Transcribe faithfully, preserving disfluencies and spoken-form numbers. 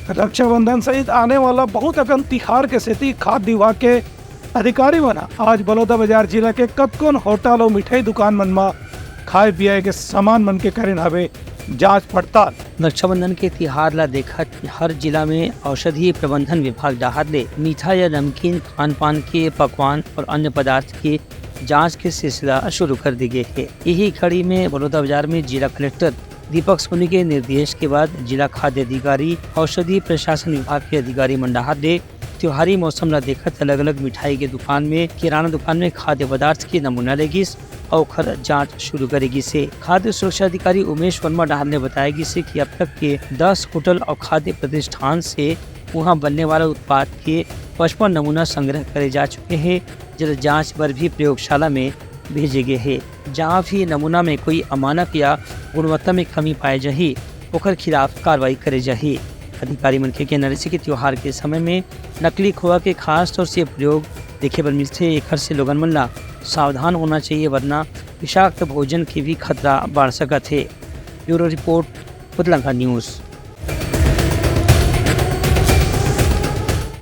रक्षाबंधन सहित आने वाला बहुत अकन तिहार के सेती खाद्य विभाग के अधिकारी मन ह आज बलौदाबाजार जिला के कतकोन होटल अउ मिठाई दुकान मन म खाए पिए के सामान मन के करिन हवे जांच पड़ताल। रक्षाबंधन के तिहार ला देखत हर जिला में औषधि प्रबंधन विभाग डहार ले मीठा या नमकीन खान पान के पकवान और अन्य पदार्थ के जांच के सिलसिला शुरू कर दी गई है। यही कड़ी में बलौदाबाजार में जिला कलेक्टर दीपक सोनी के निर्देश के बाद जिला खाद्य अधिकारी, औषधि प्रशासन विभाग के अधिकारी मन डहार ले त्योहारी मौसम ला देखत अलग-अलग मिठाई के दुकान में, किराना दुकान में खाद्य पदार्थ के नमूना ले गिस अउ ओखर जांच शुरू करे गिस हे। खाद्य सुरक्षा अधिकारी उमेश वर्मा डहार ने बताया गिस हे कि अब तक के दस होटल अउ खाद्य प्रतिष्ठान से उहां बनने वाला उत्पाद के पचपन नमूना संग्रह करे जा चुके हैं, जेला जांच बर भी प्रयोगशाला में भेजे गए हे, जहां भी नमूना में कोई अमानक या गुणवत्ता में कमी पाए जाही, ओकर खिलाफ कार्रवाई करे जाही। अधिकारी मन के कहना रहिसे कि त्योहार के समय में नकली खोआ के खास तौर से प्रयोग देखे बर मिलथे, एखर से लोगन मन ला सावधान होना चाहिए, वरना विषाक्त भोजन के भी खतरा बढ़ सकत हे। Bureau report, Utlanka news.